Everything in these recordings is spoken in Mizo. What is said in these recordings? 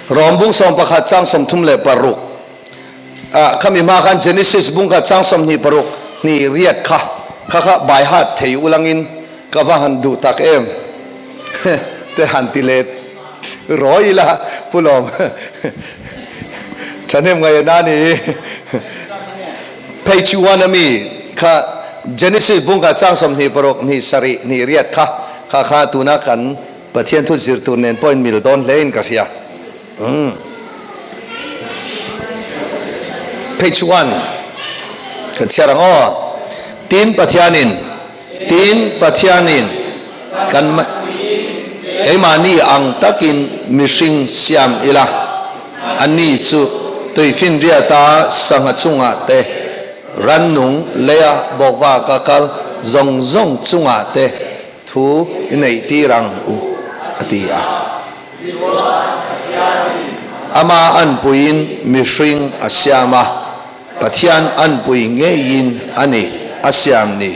Rom bung 11 chang 36 ah khami hma khan Genesis bung kha chang 26 hnih riat kha kha kha by heart thei ulangin ka va han duh tak em te han ti let rawi ila Pu Lawm thahnem ngaih a na ni Page 1 ami kha Genesis bung kha chang 26 hnih sarih hnih riat kha kha kha tuna kan Pathian thu zir tur nen pawhin mil dawn hle in ka hria. Umm. Page 1 kan chhiar ang aw. Tin Pathianin, tin Pathianin kan keimahni ang takin mihring siam ila, anni chu tuifinriata sangha chungah te, rannung leia bawkva ka kal zawng zawng chungah te Thu i neih tir ang u, a ti a. Ama anpuiin mihring a siam a, Pathian anpui ngeiin a ni a siam ni,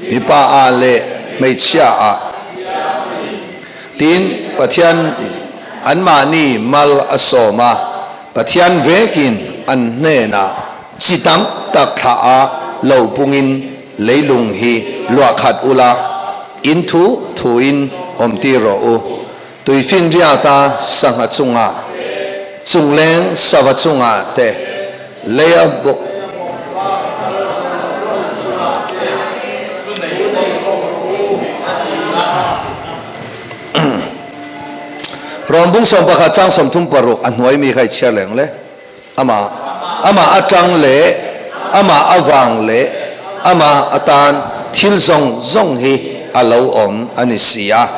mipa ah leh hmeichhia ah. Tin, Pathian anmahni mal a sawm a, Pathian vekin an hnenah chi tam tak thlah a lo pungin Leilung hi luah khat ula, in thu thuin awmtir rawh u. Tuifinriata sangha chungah, chungleng sava chungah te, leia bawk. Rawnbung 11 chang 36 a hnuai mi kha i chhiar leng le. Amah, amah atang leh amah avang leh amah atan thil zawng zawng hi a lo awm a ni si a,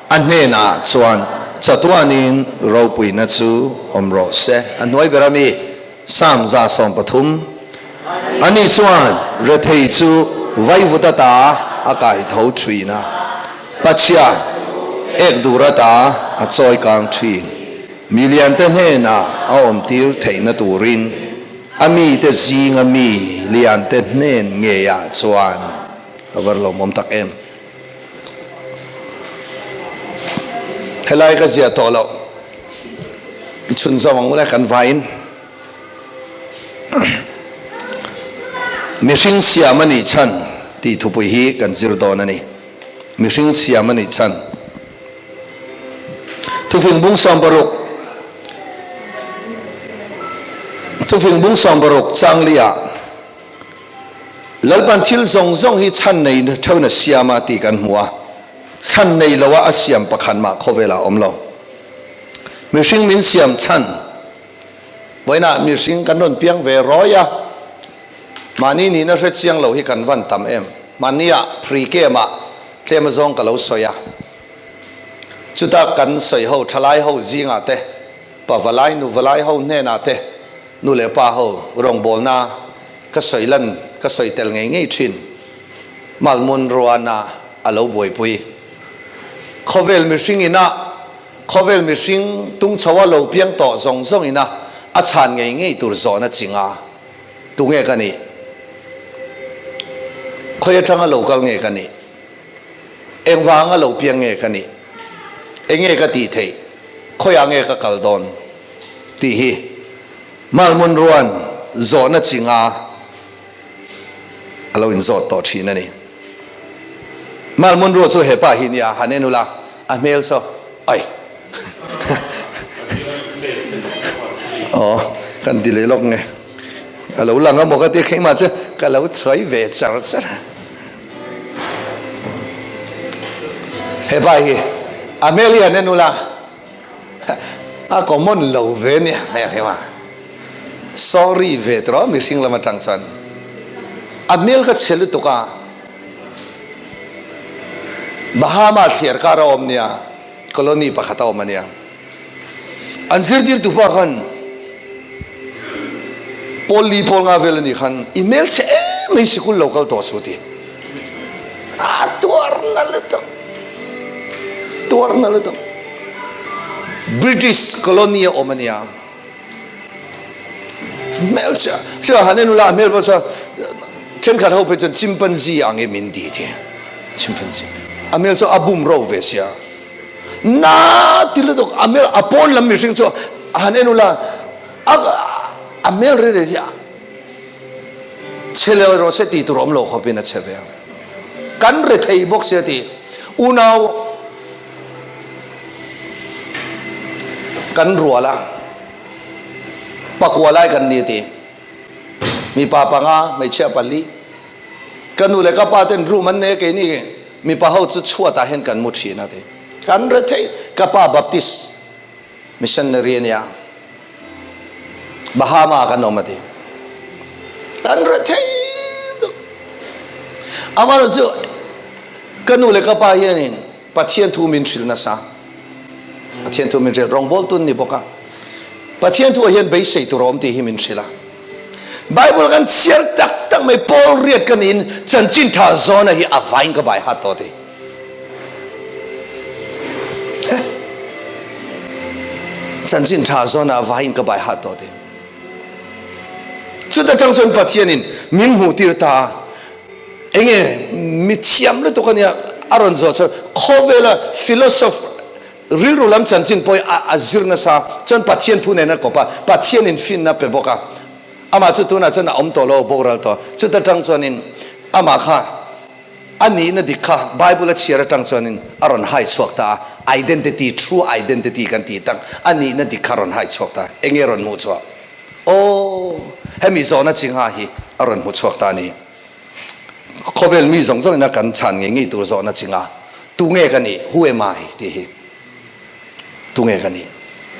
a hnenah chuan chatuanin ropuina chu awm rawh se. A hnuai ber ami Psalm 113, Ani chuan rethei chu vaivut ata a kai tho thin a, Pachhia ek dur ata a chawi kang thin. Mi liante hnenah a awmtir theihna turin a mite zinga mi liante hnen ngeiah chuan a var lawmawm tak em? Helai ka ziah tawh loh i chhunzawm ang ule kan vain. Mihring siam a nih chhan tih thupui hi kan zir dawn a ni. Mihring siam a nih chhan. Thufing bung 16 Thufing bung 16 chang liah Lalpan thil zawng zawng hi chhan nei theuhin a siam a tih kan hmu a, chhan nei loa a siam pakhat mah khawvelah a awm lo. Mihring min siam chhan vawiinah mihring kan rawn piang ve rawi a, mahni nihna hre chiang lo hi kan van tam em. Mahniah free game-ah tlem azawng ka lo sawi a. Chuta kan sawi ho thalai ho zingah te, pa valai nu valai ho hnenah te, nu leh pa ho rawngbawlna ka sawi lan ka sawi tel ngei ngei thin. Malmun Ruana a lo buaipui. Khawvel mihring ina khawvel mihring tung chho a lo piang tawh zawng zawng ina a chhan ngei ngei tur zawhna chinga tunge ka nih? Khawi atanga lo kal nge ka nih? Engvanga lo piang nge ka nih? Enge ka tih theih? Khawiah nge ka kal dawn? tih hi Malmun ruan zawhna chinga a lo inzawt tawh thin a ni. Malmun ruah chu hepa hi nia, han en ula, a hmel saw ai aw kan ti leh lawk nge a lo lang a maw ka ti keimah chu ka lo chhuai ve char char a. He pa hi a hmel hi han en ula a common lo ve nia hmel hi ma sorry ve tawh mihring lam atang chuan a hmel ka chhe lutuk a Bahama thliar kar a awm nia colony pakhat a awm ania an zirtirtu pa khan pawl li pawl nga vel ani khan i hmel chhe em mai sikul lo kal tawh su ti a tuar na lutuk tuar na lutuk British colony a awm ania hmel chhe chua han en ula hmel pawh chuan thenkhat ho phei chuan chimpanzee ang em in ti ti chimpanzee a hmel chu a bum ro ve sia Na ti lutuk a hmel a pawn lam mihring chu han en ula a a hmel rei rei hi chhe leh rawh se tih tur awm lo khawpin a chhe ve ang. Kan rethei bawk sia ti unau kan rual a pakua lai kan ni ti mipa panga hmeichhia pali ka nu leh ka pa ten room an nei a keini mipa ho chu chhuatah hian kan mu thin a ti kan rethei ka pa baptist Missionary a nia. Bahama ah kan awm a ti. Kan rethei tuk. Amaherawh chu ka nu le ka pa hianin Pathian thu min hrilh nasa. Pathian thu min hrilh rawngbawl tun ni bawk a. Pathian thu ah hian beisei tur a awm tih hi min hrilh a. Bible kan chhiar tak tak mai Paul riat ka niin chanchin tha zawna hi a vain ka bai hat tawh ti. Chanchin tha zawnah vaiin ka bai hat tawh ti. Chuta tang chuan Pathianin min hmuh tir ta a. Enge mi thiam lutuk ania a rawn zawh chuan khawvela philosopher rilru lam chanchin pawh hi a zir nasa chuan Pathian thu nen a kawp a, Pathianin finna pe bawk a. Amah chu tunah chuan a awm tawh lo, a boral tawh. Chuta tang chuanin amah kha A nihna dik kha Bible a chhiar atang chuanin a rawn hai chhuak ta a, identity, true identity kan tih tak, a nihna dik kha a rawn hai chhuak ta. Enge a rawn hmuh chhuah? Aw, hemi zawhna chi ngha hi a rawn hmu chhuak ta a ni. Khawvel mi zawng zawngin a kan chhan ngei ngei tur zawhna chi ngha, tunge ka nih, who am I, tih hi. Tunge ka nih?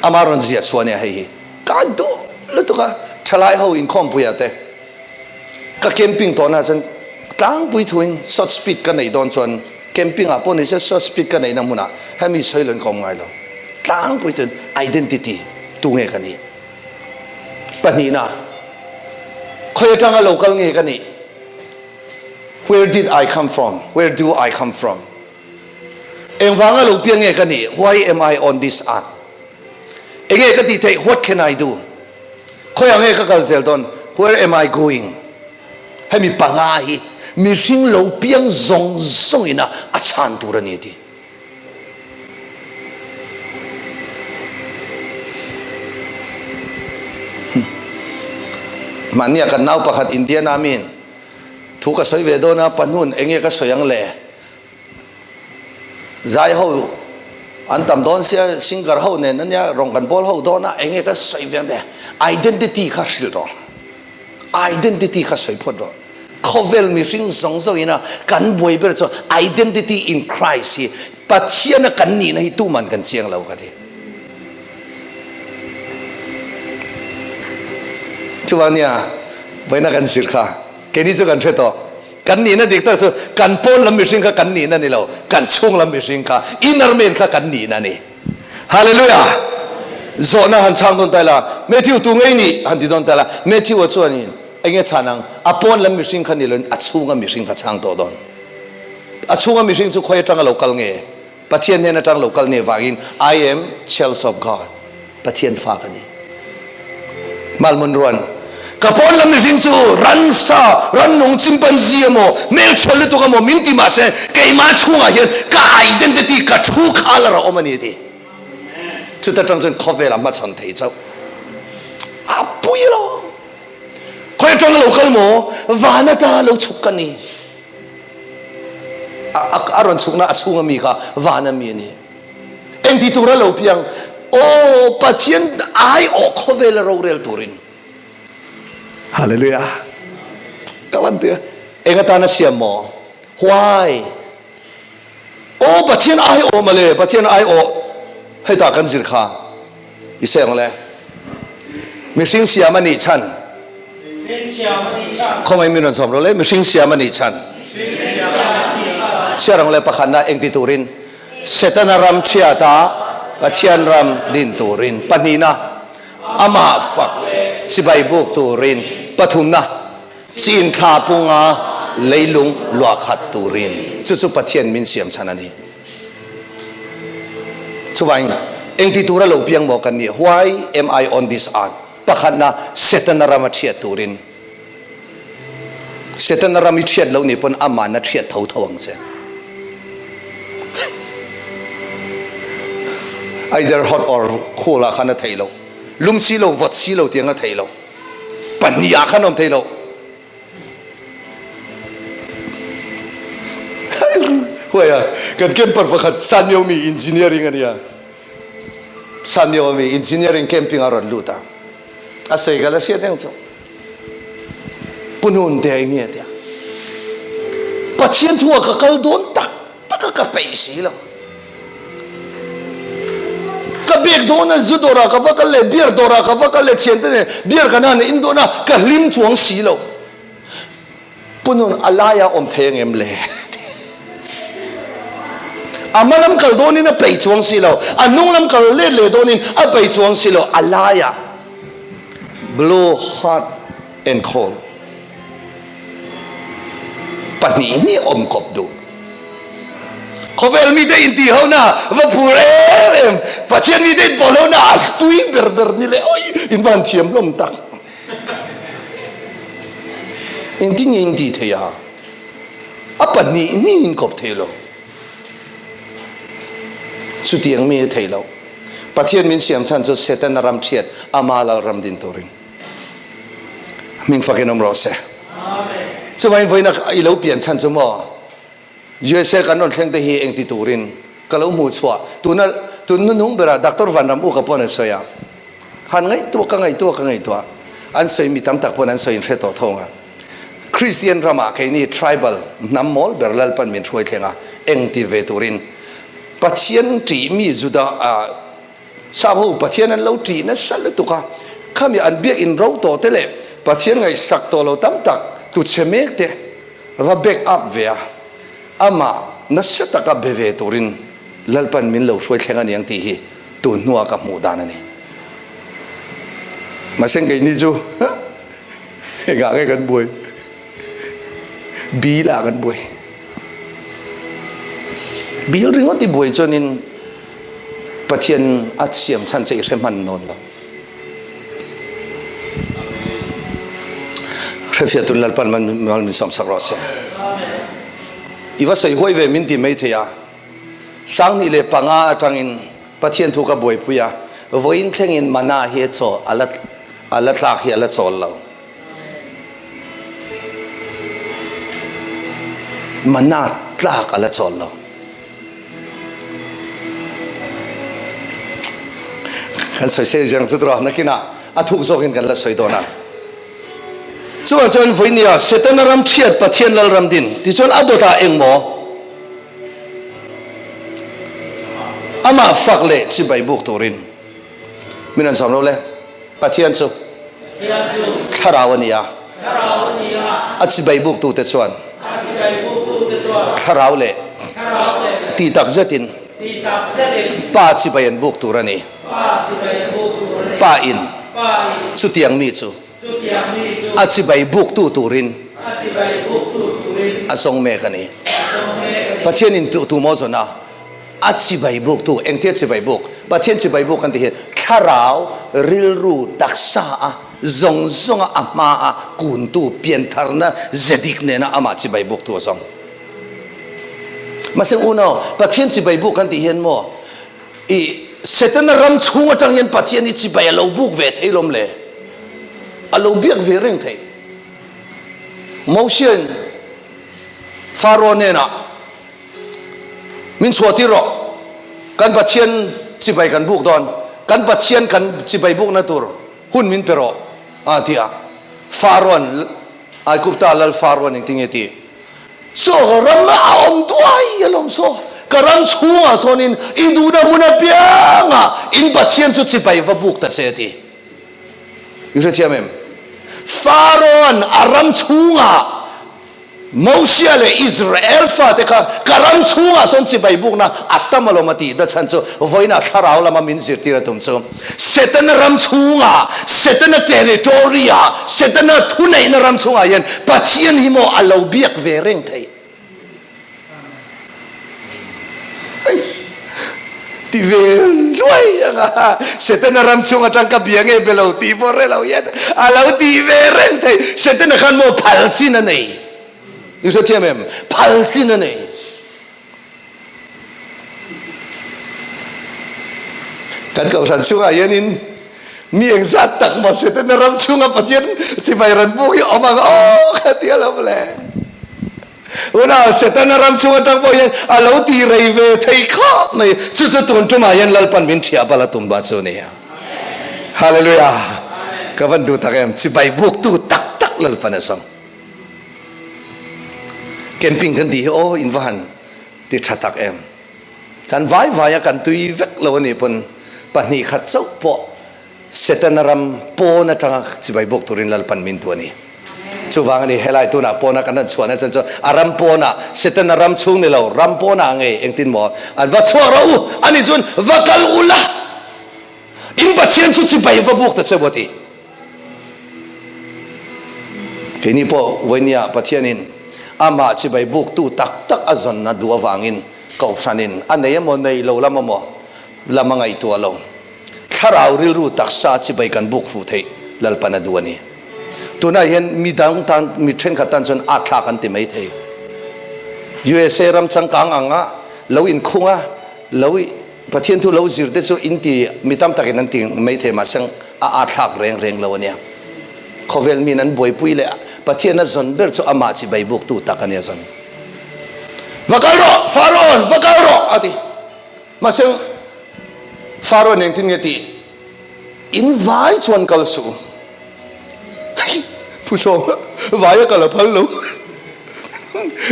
Ama rawn ziah chhuah nia hei hi. Ka duh lutuk a, thalai ho inkhawmpuiah te ka camping tawhna chuan tlangpui thuin short speed ka neih dawn chuan camping ah pawh nise short speed ka neihna hmunah hemi sawi lo in ka awm ngai lo. Tlangpui chuan identity tunge ka nih? Pahnihna, khawi atanga lo kal nge ka nih? Where did I come from? Where do I come from? Engvanga lo piang nge ka nih? Why am I on this earth? Enge ka tih theih? What can I do? Khawiah nge ka kal zel dawn? Where am I going? Hemi panga hi mihring lo piang zawng zawng ina a chhan tur a ni a ti. Mahnia kan nau pakhat Indiana miin thu ka sawi ve dawn a, Pahnun enge ka sawi ang le? Zai ho an tam dawn sia singer ho nen ania rawng kan bawl ho dawn a enge ka sawi ve ang te identity kha hrilh rawh identity kha sawi phawt rawh khawvel mihring zawng zawng ina kan buai ber chu identity in Christ hi Pathian a kan nihna hi tuman kan chiang lo ka ti chuvang nia vawiina kan zir kha keini chu kan hre tawh Kan nihna dik tak chu kan pawn lam mihring kha kan nihna ni lo, kan chhung lam mihring kha, inner man kha kan nihna a ni. Hallelujah! Zawhna han chhang dawn ta ila, Matthew tu ngei nih han ti dawn ta ila, Matthew-a chuanin eng nge chhan ang? A pawn lam mihring kha ni loin a chhunga mihring kha chhang tawh dawn. A chhunga mihring chu khawi atanga lo kal nge? Pathian hnen atang lo kal ni vangin I am child of God, Pathian fa ka ni. Malmun ruan ka pawn lam mihring chu ransa, rannung, chimpanzee emaw, hmelchhe lutuk emaw min ti mahse keimah chhungah hian ka identity, ka thu kha la ra awm a ni a ti. Chuta tang chuan khawvel a hmachhawn thei chauh. A pui lo. Khawi atang lo kal maw? Van ata lo chhuk ka ni. A rawn chhukna a chhunga mi kha vana mi a ni. Engti tura lo piang? Aw Pathian aiawh khawvela rorel turin. Hallelujah. Ka van ti a. Eng atana siam maw? Why? Aw Pathian aiawh mawle, Pathian aiawh hetah kan zir kha i sawi ang le. Mihring siam a nih chhan. Khawngaih min rawn sawm rawh le, mihring siam a nih chhan. Chhiar ang le pakhatna engti turin Setana ram chhiata Pathian ram din turin pahnihna amah fak chibai buk turin pathumna Chin thla punga leilung luah khat turin chu chu Pathian min siam chhan a ni. Chuvangin, engti tura lo piang maw kan nih? Why am I on this earth? Pakhatna, Setana ram a thiat turin. Setana ram i thiat lo nih pawn aman a thiat tho tho ang che. Either hot or cool ah khan a theih loh. Lum si lo, vawt si lo tiang a theih loh. Pahnihah khan awm thei lo. Huai a, kan camper pakhat Sanmyo mi engineering a nia. Sanmyo mi engineering camping a rawn lut a. A sawi ka la hriat reng chu. Punun te eng nge tia. Pathian thu ah ka kal dawn tak tak a ka peih si lo. Ka bek dawn a zu dawrah ka va kal leh beer dawrah ka va kal leh thiante nen beer kan han in dawn a ka hlim chuang si lo. Punun a laia awm thei angem le? A hma lam kal dawnin a peih chuang si lo, a hnung lam kal let leh dawnin a peih chuang si lo, a laia blow hot and cold pahnih hnih awm kawp duh. Khawvel mite intih ho na va phur em em, Pathian mite inpawh ho na a tui ber ber ni le, oi in van thiam hlawm tak. Engtin nge in tih theih a? A pahnih hnih in kawp thei lo. Chutiang mi a thei lo. Pathian min siam chhan chu Setana ram thiat ama lal ram din turin. Hming fakin awm rawh se. Chuvangin vawiina i lo pian chhan chu maw? USA kan rawn thleng te hi engti turin ka lo hmuh chhuah tuna tun hnuhnung berah Doctor Vanram Uka pawn an sawi a, han ngaihtuah ka ngaihtuah ka ngaihtuah an sawi mi tam tak pawn an sawi in hre tawh thawng a, Christian ramah keini tribal hnam mawl ber Lalpan min hruai thleng a engti ve turin Pathian ṭih mi Juda ah Sap ho Pathian an lo ṭih nasa lutuk a, khami an biak in ro tawh te leh Pathian ngaihsak tawh lo tam tak tuchhe mek te va back up ve a, amah nasa taka be ve turin Lalpan min lo hruai thleng a niang tih hi tun hnua ka hmuh dan a ni. Mahse keini chu engah nge kan buai? Bill ah kan buai. Bill ringawt i buai chuanin Pathian a siam chhan che i hre hman nawn lo. Hrefiah tun Lalpan mal min sawmsak rawh se. I va sawi huai ve min ti mai thei a. 2005 atangin Pathian thu ka buaipui a, vawiin thlengin mana hi a chaw a la a la tlak hi a la chawl lo. Mana tlak a la chawl lo. Kan sawi sei zeng chu tura nakinah a thuk zawkin kan la sawi dawn a. Chuvang chuan vawinia Setana ram thiat Pathian lal ram din tichuan a dawtah engmaw amah fak leh chibai buk turin min rawn sawm lo le. Pathian chu thlarau a ni a, a chibai buktute chuan thlarau leh tih tak zetin Pa chibai an buk tur a ni. Pa in chutiang mi chu a chibai buktu turin a zawng mek a ni. Pathian in tu maw zawn a? A chibai buktu, engtia chibai buk? Pathian chibai buk kan tih hi thlarau, rilru, taksa a zawng zawnga a hma a kuntu, piantharna ze dik nena amah chibai buktu a zawng. Mahse unau, Pathian chibai buk kan tih hian maw i Setana ram chhung atang hian Pathian hi chibai a lo buk ve thei lawm le? A lo biak ve reng thei. Mosia'n Pharaoh hnenah Min chhuah tir rawh. Kan Pathian chibai kan buk dawn. Kan Pathian kan chibai bukna tur hun min pe rawh, a ti a. Pharaoh-a'n, Aigupta lal Pharaoh-a'n engtin nge ti? Saw ka ram a awm duai alawm saw. Ka ram chhungah sawnin i duhna hmun apiangah in Pathian chu chibai va buk ta che, a ti. I hrethiam em? Pharaoh-a'n a ram chhungah Mosia leh Israel fate kha ka ram chhungah sawn chibai bukna a tam alawm a tih na chhan chu vawiinah thlarau lama min zirtir a tum chu Setana ram chhungah, Setana territory-ah, Setana thuneihna ram chhungah hian Pathian hi maw a lo biak ve reng theih? Ti ve luai ang a, Setana ram chhung atang ka bia nge be lo tih pawh hre lo hian a lo tih ve reng thei. Setana khan maw phal chin a nei. I hrethiam em? Phal chin a nei. Kan kohhran chhungah hianin. Mi engzat tak maw Setana ram chhunga Pathian chibai rawn buk hi awm ang aw ka ti alawm le. Unau Setana ram chhung atang pawh hian a lo ti rei ve thei khawp mai. Chu chu tun tumah hian Lalpan min thiah bal a tum bah chu a ni. Hallelujah! Ka van duh tak em, chibai buktu tak tak Lalpan a zawng. Camping kan tih hi aw in va han ti tha tak em. Kan vai vaia kan tui vek lo a nih pawn 2 khat chauh pawh Setana ram pawn atanga chibai bawk turin Lalpan min duh a ni. Chuvang a ni helai tunah pawna kan rawn chhuahna chuan chu a ram pawnah Setana ram chhung ni lo ram pawnah ngei engtin maw an va chhuah rawh u a nih chuan va kal ula in Pathian chu chibai va buk ta che u a ti. Keini pawh Vawiniah Pathianin amah chibai buktu tak tak a zawnna duh avangin Kohhranin a nei emaw nei lo lam emaw lam a ngaihtuah lo. Thlarau rilru taksa chibai kan buk fuh theih Lalpan a duh a ni. Tunah hian mi dang tan mi thenkhat tan chuan at thlak an ti mai thei. USA ram changkang anga lo inkhung a, lo Pathian thu lo zir te chu in ti mi tam takin an ti mai thei mahse a at thlak reng reng lo a nia. Khawvel min an buaipui leh Pathian a zawn ber chu amah chibai buktu tak a nia zawn. Va kal rawh Pharaoh va kal rawh a ti. Mahse Pharaoh engtin nge tih? In vai chuan kal suh u. Pu Sawma, vai a kal a phal lo.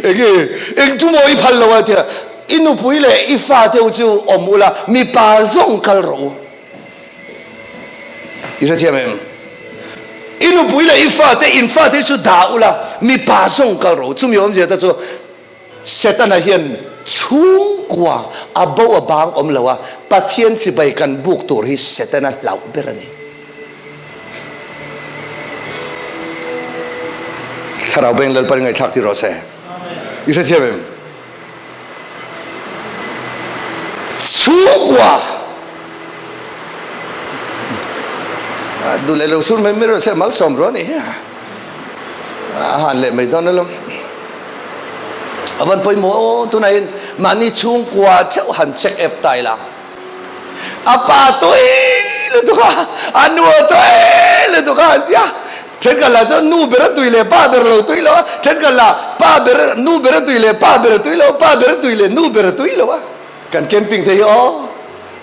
Enge, eng chu maw i phal lo a tia, i nupui leh i fate u chu awm ula, mipa zawng kal rawh u. I hrethiam em? I nupui leh i fate, in fate chu dah ula, mipa zawng kal rawh u. Chumi awmzia ta chu Setana hian chhungkua a bo a bang awm lo a, Pathian chibai kan buk tur hi Setana hlauh ber a ni. Thlarau beng Lalpa ri ngaihthlak tir rawh se. I hrethiam em? Chhungkua duh leh lo sur mai mai rawh se, malsawm rawh a ni. A han leh mai dawn alawm. A van pawimawh aw tunah hian mahni chhungkua theuh han check ep ta ila. A pa tui lutuk a, a nu a tui lutuk a an ti a. Thenkhat lah chuan nu ber a tui leh pa ber lo tui lo a, thenkhat lah pa ber nu ber a tui leh pa ber a tui lo, pa ber a tui leh nu ber a tui lo a. Kan camping te hi aw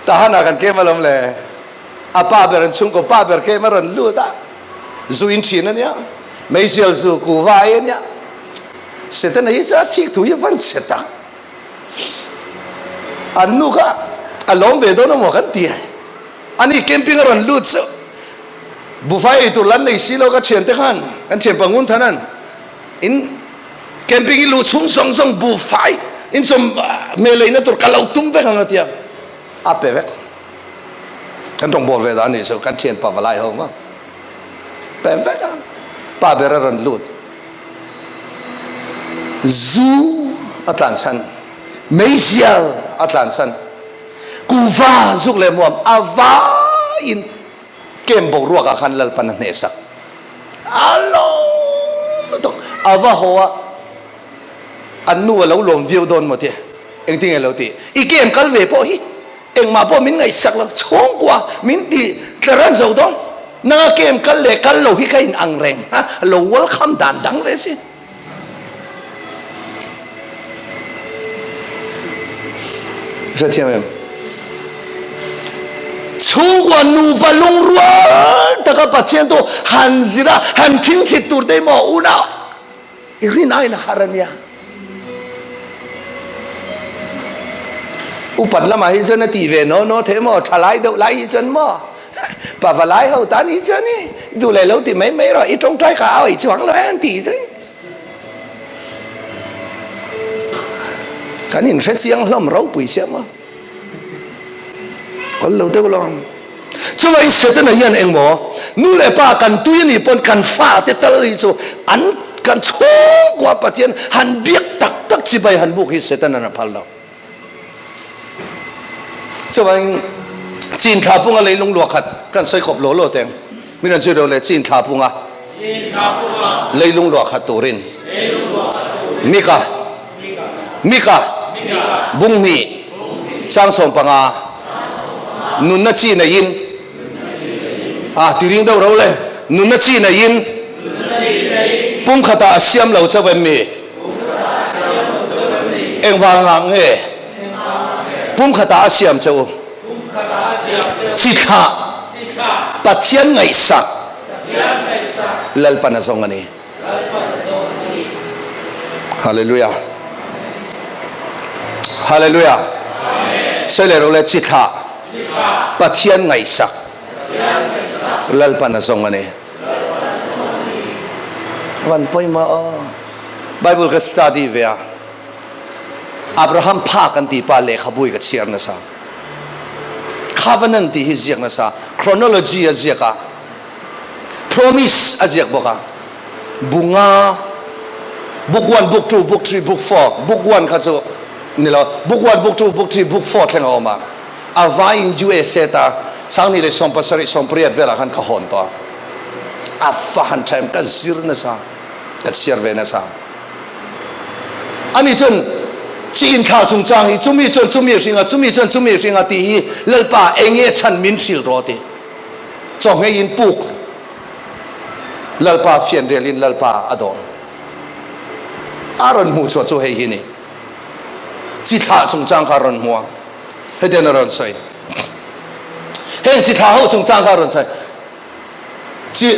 tahan ah kan kem alawm le. A pa ber an chhungkaw pa ber kem a rawn lut a. Zu in thin a nia, meizial zu kuhva ei a nia. Setana hi chu a thik thu hi van chhe tak. An nu kha a lawm ve dawn amaw kan ti a. Ani camping a rawn lut chu buffet ei tur lan nei si lo ka thiante khan kan thianpa ngun than an in camping i luh chhung zawng zawng buffet in chawm hmel leina tur ka lo tum vek ang a tia a pe vek. Kan rawngbâwl ve dan nih chu kan thianpa valai ho maw pe vek a, pa ber a rawn lut. Zu a tlansan, meizial a tlansan, kuhva zuk leh muam a vaiin kem boruak ah khan Lalpan a hnehsak. A lawm lutuk, a va haw a, an nu a lo lawm viau dawn maw tia, engtin nge lo tih, i kem kal ve pawh hi. Engmah pawh min ngaihsak lo, chhungkua min ti tla ran zo dawn. Nanga kem kal leh kal lo hi ka in ang reng a, lo welcome dan dang ve si. Hrethiam em? Chhungkua nupa lungrual taka Pathian chu han zir a, han thinchhit tur te hi maw unau? I rin aiin a har a nia. Upat lamah hi chuan a tih ve naw naw thei maw? Thalai deuh lai hi chuan maw? Pa valai ho tan hi chuan i duh leh lo ti mai mai rawh, i tawngtai ka au i chuang lo e an tih chu. Kan inhre chiang hlawm ropui sia maw? Awl lo deuh lo. Chuvangin Setana hian engmaw nu leh pa kan tui a nih pawn kan fate tal hi chu an kan chhungkua Pathian han biak tak tak chibai han buk hi Setana'n a phal lo. Chuvangin chin thla punga leilung luah khat kan sawi khawp law law teng. Min rawn zir lo le chin thla punga leilung luah khat turin Mika Mika Bunghnih chang 15 nunna chi neiin. A ti ring deuh ro le. Nunna chi neiin pumkhatah a siam lo chauh em mi? Engvangah nge pumkhatah a siam che u? Chi thlah Pathian ngaihsak Lalpan a zawng a ni. Hallelujah. Hallelujah. Sawi leh rawh le chi thlah Pathian ngaihsak Lalpan a zawng a ni. Van pawimawh aw. Bible ka study ve a. Abraham pha kan ti pa lehkhabu hi ka chhiar nasa. Covenant tih hi ziak nasa. Chronology a ziak a. Promise a ziak bawk a. Bunga book 1, book 2, book 3, book 4. Book 1 kha chu ni lo. Book 1, book 2, book 3, book 4 thleng a awm a. A vaiin USA ta 2017 18 velah khan ka hawn tawh a. A fa han tha em ka zir nasa. Ka chhiar ve nasa. Ani chuan chi inthlah chungchang hi chumi chuan chumi a hring a, chumi chuan chumi a hring a tih hi Lalpa eng nge chhan min hrilh rawh a ti. Chawhmeh in puk Lalpa fianrial in Lalpa a dawr. A rawn hmuh chhuah chu hei hi ni. Chi thlah chungchang kha a rawn hmu a, hetiang a rawn sawi. Heng chi thlah ho chungchang kha a rawn sawi. Chi,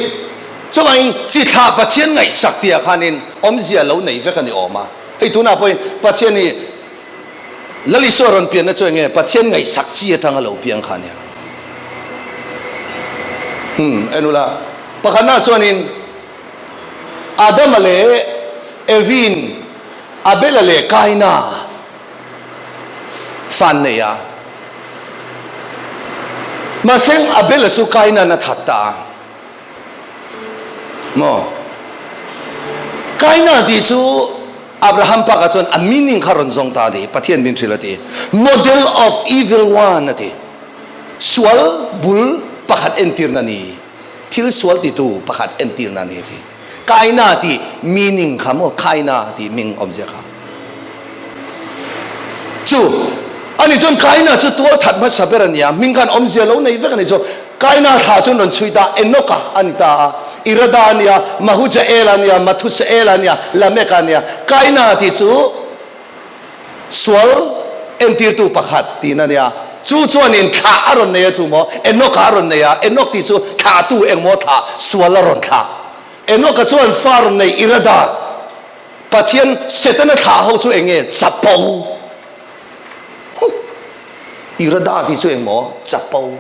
chuvangin chi thlah Pathian ngaihsak tihah khanin awmzia lo nei vek a ni awm a. Hei tunah pawhin Pathian hi Lal Isua rawn pianna chu enge Pathian ngaihsak chi atanga lo piang kha ania. Hmm, en ula. Pakhatna chuanin Adama leh Evin Abela leh Kaina fan nei a. Mahse Abela chu Kaina'n a that ta a. Maw? Kaina tih chu Abraham pakah chuan a meaning kha rawn zawng ta a ti. Pathian min hrilh a ti. Model of evil one a ti. Sual bul pakhat entirna ni. Thil sual titu pakhat entirna ni a ti. Kaina tih meaning kha maw Kaina tih hming awmzia kha chu ani chuan Kaina chu tual that hmasa ber a nia hming khan awmzia lo nei vek a ni chu Kaina thla chuan rawn chhui ta Enoka a ni ta a Irada a nia Mahujael a nia Mathusael a nia Lameka a nia Kaina tih chu Sual entirtu pakhat tihna a nia. Chu chuanin thlah a rawn nei a chu maw? Enoch-a a rawn nei a. Enoch tih chu thlahtu engmaw thlah, sual a rawn thlah. Enoch-a chuan fa rawn nei Irada. Pathian Setana thlah ho chu eng nge? Chapo. Huh! Irada tih chu engmaw? Chapo.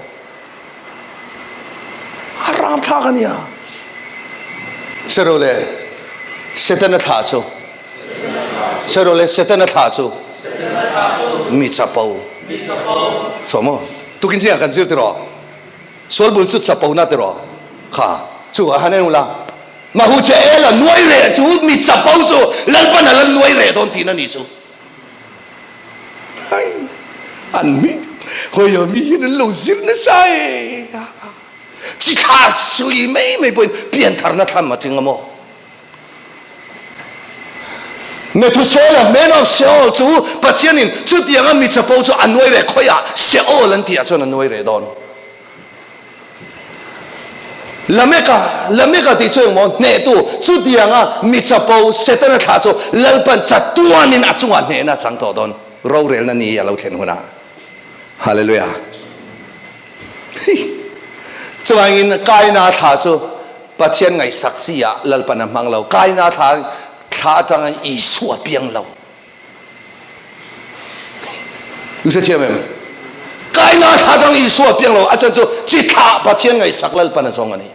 A ramthlak a nia. Hre le, Setana thlah chu. Hre le, Setana thlah chu. Mi chapo. Saw maw? Tukin zingah kan zir tiraw? Sual bul chu chapo na tiraw? Kha, chu a han en ula. Mahu che ela nuai reh chu mi chapo chu Lalpan a la nuai reh dawn tihna ni chu. Hai, an mi hawi mi hian an lo zir nasa e. Chi thla sui mai mai pawhin piantharna thlam a tling a maw? Methuselah, man of Sheol chu Pathianin chutianga mi chapo chu a nuai reh khawiah Sheol an tihah chuan a nuai reh dawn. Lameka, Lameka tih chu engmaw hnehtu, chutianga mi chapo Setana thlah chu Lalpan chatuanin a chungah hnehna a chang tawh dawn, rorelna ni a lo thlen hunah. Hallelujah. Chuvangin Kaina thla chu Pathian ngaihsak chi ah Lalpan a hmang lo. Kaina thla thla atanga Isua piang lo. U hrethiam em? Kaina thla atang Isua piang lo, a chan chu chi thlah Pathian ngaihsak Lalpan a zawng a ni.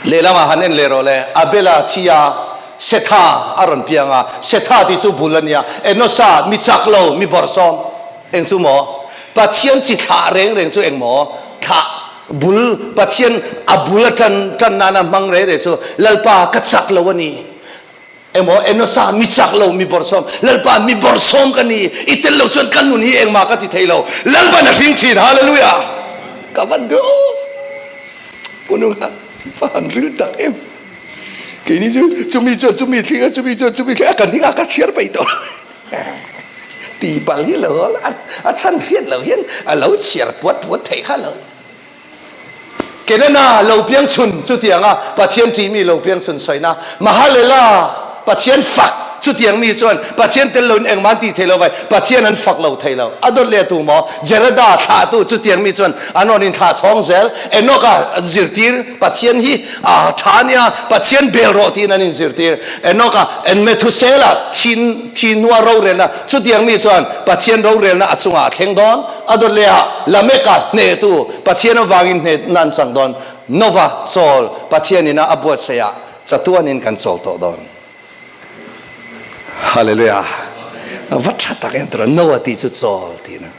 Lehlamah han en leh rawh le, Abela thi a, Setha a rawn piang a, Setha tih chu bul a nia, Enosa mi chak lo, mi bawrhsawm. Eng chu maw? Pathian chi thlah reng reng chu eng maw? Thlah bul, Pathian a bul a tan tan nana hmang reng reng chu Lalpa ka chak lo a ni. Emaw Enosa mi chak lo mi bawrhsawm, Lalpa mi bawrhsawm ka ni, i tel lo chuan ka nun hi engmah ka ti thei lo, Lalpan a hring thin, Hallelujah! Ka van duh Pununga va han ril tak em! Keini chu chumi chuan chumi thling a, chumi chuan chumi thling a, kan hingah ka chhiar peih tawh ti pal hi lo a chhan hriat lo hian a lo chhiar puat puat theih kha lo. Kenana lo piang chhun chutianga Pathian ṭihmi lo piang chhun sawina Mahalela Pathian fak chutiang mi chuan Pathian tel loin engmah an tih thei lo vai Pathian an fak lo thei lo. A dawt leh tu maw? Jereda thlahtu chutiang mi chuan an rawn inthlah chhawng zel. Enoka zirtir Pathian hi a tha ania Pathian bel rawh tiin an inzirtir. Enoka en Methusela thin thi hnua rorelna chutiang mi chuan Pathian rorelna a chungah a thleng dawn. A dawt leh ah Lameka hnehtu Pathian avangin hnehna an chang dawn. Nova chawl Pathian ina a buatsaih ah chatuanin kan chawl tawh dawn. Hallelujah! A va tha tak em tura Noah tih chu chawl tihna.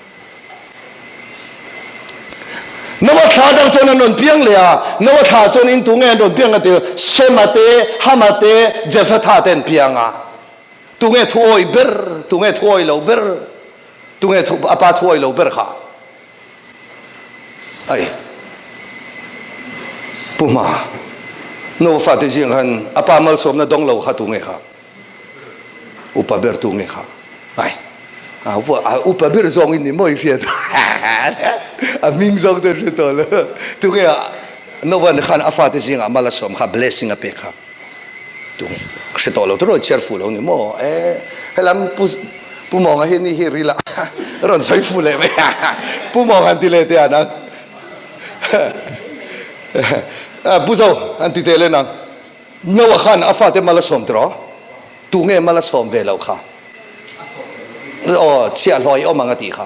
Noah thla dang chuan an rawn piang leh a, Noah thla chuan in tu nge an rawn piang a ti, Sema te, Hama te, Jephatha te an piang a. Tu nge thu awih ber, tu nge thu awih lo ber, tu nge thu, a pa thu awih lo ber kha? Ai, Pu Hma, Noah fate zing khan a pa malsawmna dawng lo kha tu nge kha? Upa ber tu nge kha? Ai, a upa ber zawng in ni maw i hriat? A hming zawng chu hre tawh lo. Tu nge Noah khan a fate zingah mal a sawm kha, blessing a pek kha? Tu hre tawh lo te rawn chhiar fuh lo ni maw? E, helam Pu Pu Mawnga hi ni hi ril a rawn sawi fuh leh mai a. Pu Mawnga an ti leh teh a nang. Pu Zo an ti teh leh nang. Noah khan a fate mal a sawm tiraw? Tu nge mal a sawm ve loh kha? Aw, chhiahhlawh i awm ang a tih kha.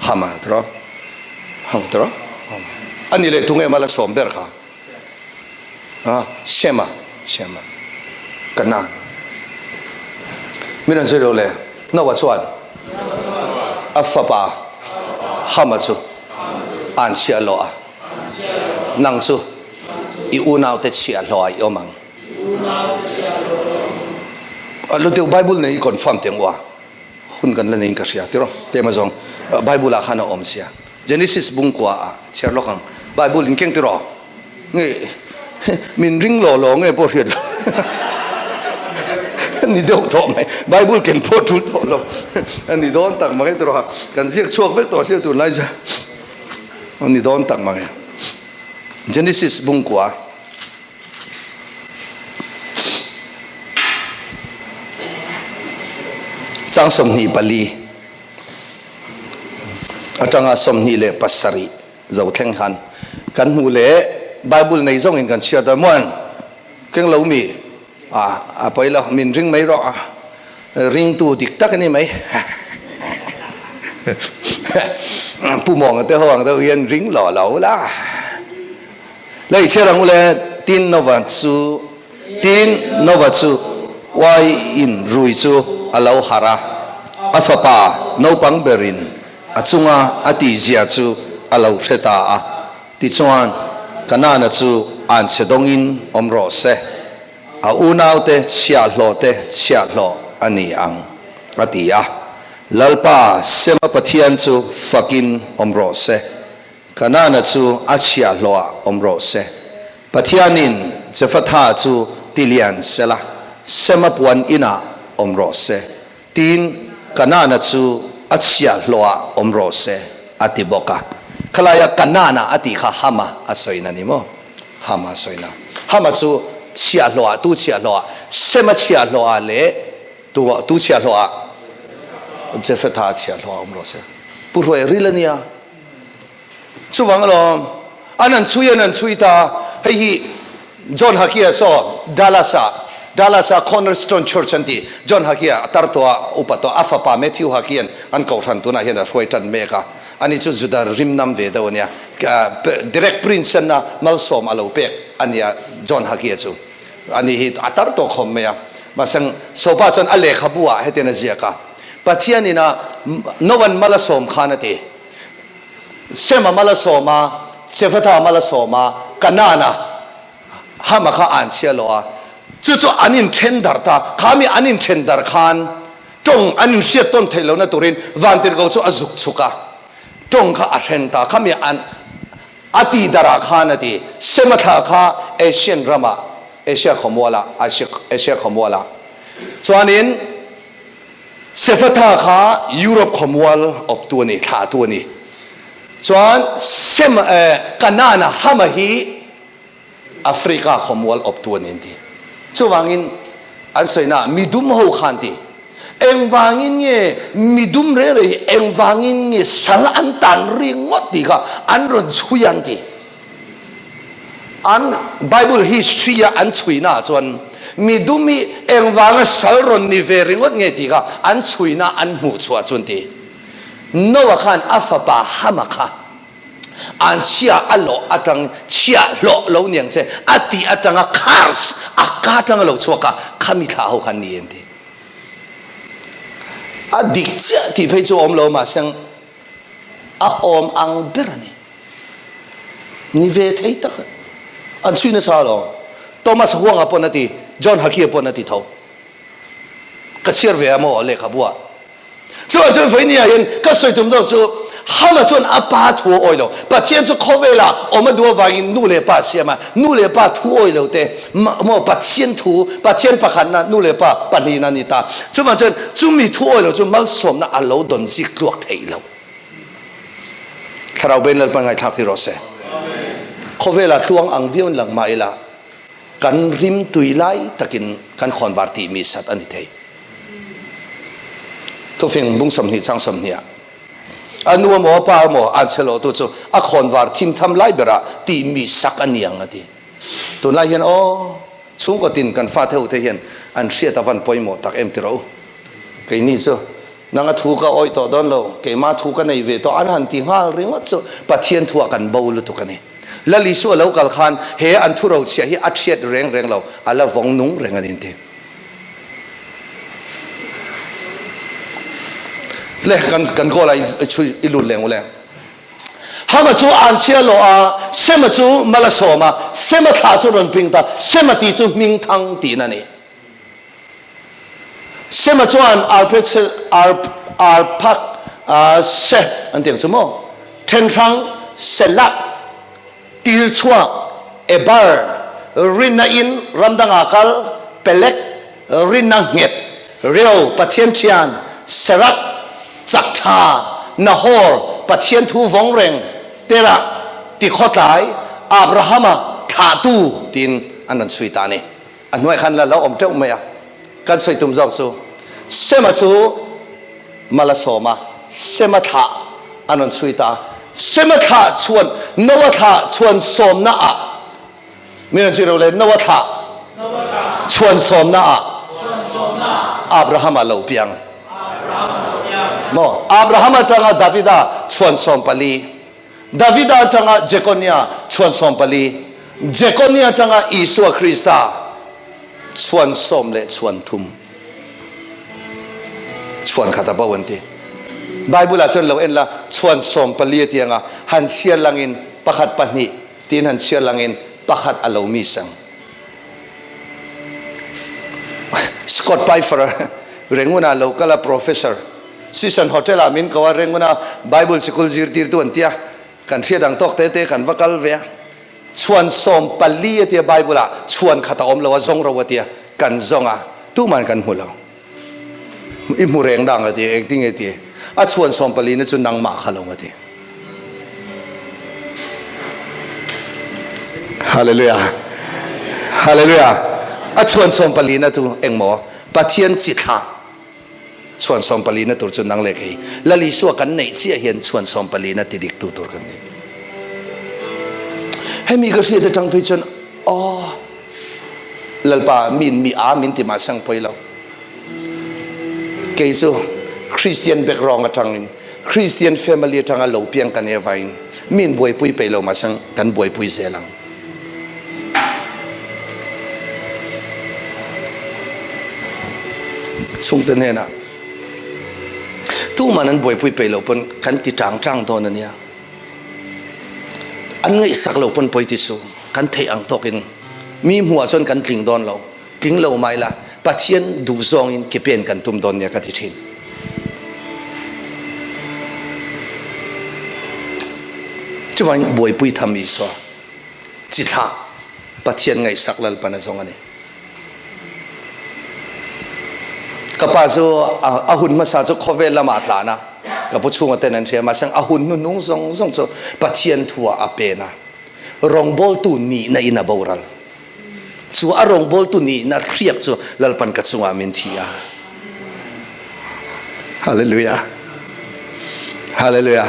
Hama tiraw? Hama tiraw? Ani leh tu nge mal a sawm ber kha? A, Sema, Sema, Kanaan. Min rawn sawi lo le. Noah chuan a fapa Hama chu an chhiahhlawh a, Nang chu i unaute chhiahhlawhah i awm ang. A lu deuh Bible nen i confirm teh ngua. Hun kan la neiin ka hria tiraw? Tema zawng Bible ah khan a awm sia. Genesis bungkua ah chhiar lawk ang. Bible in keng tiraw? Nge min ring law law nge pawh hriat lo. Ni deuh tawh mai. Bible ken pawh tul tawh lo. A ni dawn tak mange tiraw? Kan ziak chhuak vek tawh sia tunlai chu. A ni dawn tak mange. Genesis bungkua. Chang 24 atanga 27 zo thleng han kan hmu leh Bible nei zawngin kan chhiat a muan keng lo mi a a pawi lo min ring mai rawh a ringtu dik tak a ni mai Pu Mawnga te ho ang deuh hian ring lo lo la. Lei chhiar ang u le, tin Nova chu, tin Nova chu uaiin rui chu a lo harh a, a fapa naupang berin a chunga a tihzia chu a lo hre ta a. Tichuan, Kanaana chu anchhe dawngin awm rawh se, a unaute chhiahhlawhte chhiahhlawh a ni ang, a ti a. Lalpa Sema Pathian chu fakin awm rawh se. Kanaana chu a chhiahhlawhah awm rawh se. Pathianin Jephatha chu ti lian sela, Sema puan inah awm rawh se. Tin, Kanaana chu a chhiahhlawhah awm rawh se, a ti bawk a. Khalaia Kanaana a tih kha Hama a sawina ni maw? Hama a sawina. Hama chu chhiahhlawhah, tu chhiahhlawhah? Sema chhiahhlawhah leh tu tu chhiahhlawhah? Jephatha chhiahhlawhah awm rawh se. Pu Hruaia ril a nia. Chuvang alawm, an an chhui an an chhui ta, hei hi John Hakia saw Dallas ah, Dallas ah Cornerstone Church an ti, John Hakia a tar tawh a, upa tawh a fapa Matthew Hakian an kohhran tunah hian a hruai tan mek a, ani chu Juda rimnam ve deuh ania, direct prince anna malsawm a lo pek ania John Hakia chu, ani hi a tar tawh khawm mai a, mahse Sopa chuan a lehkhabu ah hetian a ziak a, Pathian ina Noan mal a sawm khan a ti. Sema mal a sawm a, Jephatha mal a sawm a, Kanaana Hama kha an chhia lo a. Chu chu an inthen darh ta. Kha mi an inthen darh khan tawng an inhriat tawn theih lohna turin Vantirhko chu a zuk chhuk a, tawng kha a hren ta. Kha mi an a tih darh ah khan a ti. Sema thla kha Asian ramah, Asia khawmualah, Asia khawmualah chuanin, Sefatha kha Europe khawmual awptu a ni, thlahtu a ni. Chuan Sem Kanaan-a Hama hi Africa khawmual awptu a ni an ti. Chuvangin an sawina midum ho kha an ti. Engvangin nge midum reng reng hi engvangin nge sal an tan ringawt tih kha an rawn chhui an ti. An Bible history a an chhuina ah chuan midum hi engvanga sal rawn ni ve ringawt nge tih kha an chhuina an hmuh chhuah chu an ti. Noah khan a fapa Hama kha an chhia a lawh atang chhia hlawh lo niang che a tih atanga curse a ka atanga lo chhuak a khami thla ho khan ni an ti. A dik chiah tih phei chu a awm lo mahse a awm ang ber a ni. Ni ve thei tak an chhui nasa alawm. Thomas Huanga pawn a ti, John Haki-a pawn a ti tho. Ka chhiar ve a maw lehkhabu ah. Chuvang chuan vawinia hian ka sawi tum zawk chu Hama chuan a pa thu a awi lo. Pathian chu khawvela awm a duh avangin nu leh pa a siam a, nu leh pa thu awi lo te maw Pathian thu, Pathian pakhatna nu leh pa pahnihna a ni ta. Chuvang chuan chumi thu awi lo chu malsawmna a lo dawn zik tluak theih lo. Thlarau Bein Lalpan ngaithlak ti rawh se. Khawvela tluang ang viau in lang mah ila kan rim tui lai takin kan khawnvar tihmi sat a ni thei. Thufing bung 20 chang 20 ah a nu emaw a pa emaw an che lo tu chu a khawnvar thim tham lai berah tihmi sak a niang a ti. Tunlai hian aw chhungkaw tin kan fate ho te hian an hriat a van pawimawh tak em ti rawh u. Keini chu nang a thu ka awih tawh dawn lo, keimah thu ka nei ve tawh an han ti nghal ringawt chu Pathian thuah kan bo lutuk a ni. Lal Isua lo kal khan he an thu rochhiah hi a thiat reng reng lo, a la vawng nung reng a ni an ti. Le kan kan goal a i chhui i lut leng ule. Hama chu an chhia lo a, Sema chu mal a sawm a, Sema thla chu rawn ping ta, Sema tih chu hming thang tihna a ni. Sema chuan Arphak se an ti ang chu maw? Thenhrang Selak Til chhuak, Eber, rinna in ramdang ah kal, Pelek, rinna nghet, Reu, Pathian thian, Serak, chak tha, Nahor, Pathian thu vawng reng, Terah, ti khawtlai, Abrahama thlahtu tiin an rawn chhui ta a ni. A hnuai khan la lo awm teuh mai a. Kan sawi tum zawk chu Sema chu mal a sawm a, Sema thlah an rawn chhui ta a. Sema thlah chuan Noa thlah chhuan sawmna ah min rawn chhui ro le, Noa thlah chhuan sawmna ah Abrahama lo piang. Maw? Abraham atanga Davida chhuan 14. Davida atanga Jekonia chhuan 14, Jekonia atanga Isua Krista chhuan sawm leh chhuan thum, chhuan khat a bo an ti. Bible ah chuan lo en la, chhuan 14 a ti anga han chhiar langin pakhat pahnih tiin han chhiar langin pakhat a lo miss ang. Scott Pfeiffer Renguna lo kal a professor Sishan Hotel ah min ko a Renguna Bible sikul zirtirtu an tia kan hriat ang tawk te te kan va kal ve a chhuan 14 a tia Bible ah chhuan khat a awm lo a zawng ro a tia kan zawng a tuman kan hmu lo i hmu reng dang a ti engtinge ti a chhuan 14 na chu nangmah kha lo a ti. Hallelujah. Hallelujah. A chuan 14 na chu engmaw? Pathian chi thlah. Chuan 14 na tur chu nang le kei. Lal Isua kan neih chiah hian chuan 14 na ti dik tu tur kan ni. Hemi ka hriat atang phei chuan aw Lalpa min mi a min ti mah sang poi lo. Kei chu Christian background atangin Christian family atanga lo piang kan e vain min buaipui peih lo mahsang kan buaipui zel ang. Chhungte hnenah tuman an buaipui peih lo pawn kan ti tang tang dawn ania. An ngaihsak lo pawn pawi ti su kan theih ang tawkin mi hmuh ah chuan kan tling dawn lo. Tling lo mai la, Pathian duh zawngin ke pen kan tum dawn nia ka ti thin. Chuvangin buaipui tham Isua chi thlah Pathian ngaihsak Lalpan a zawng a ni. Ka pa chu a hun hmasa chu khawvel lamah a tlan a. Ka pu chhunga ten an hria mahse a hun hnuhnung zawng zawng chu Pathian thu ah a pen a. Rawngbawltu nihna in a boral. Chu a rawngbawltu nihna hriak chu Lalpan ka chungah min thi a. Hallelujah. Hallelujah.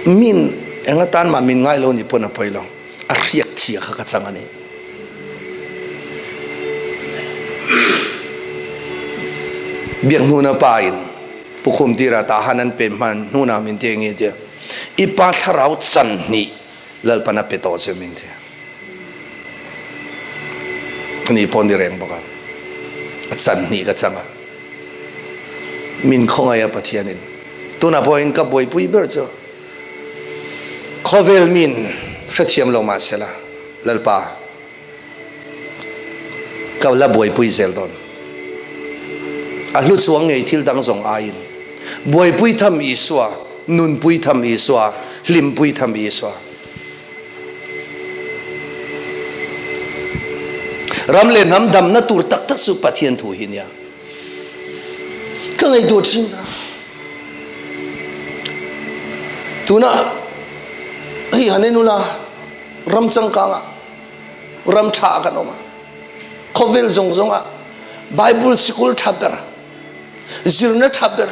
Min enga tan mah min ngai lo ni pawn a pawi lo. A hriak thia kha ka chang a ni. Biak hnuna pa in pukhum tira ta han an pe hman hnuna min te nge tia. I pa thlarau chan hnih Lalpan a pe tawh che min ti. Ani pawh ni reng bawk a. A chan hnih ka chang a. Min khawngaih a Pathianin. Tunah pawhin ka buaipui ber chu khawvel min hrethiam lo mahsela Lalpa Ka la buaipui zel dawn. A hlu chuang ngei thil dang zawng aiin. Buaipui tham Isua, nunpui tham Isua, hlimpui tham Isua. Ram leh hnam damna tur tak tak chu Pathian thu hi nia. Ka ngaihtuah thin a. Tunah hei han en ula ram changkangah ram tha kan awm a khawvel zawng zawng ah Bible sikul tha ber zirna tha ber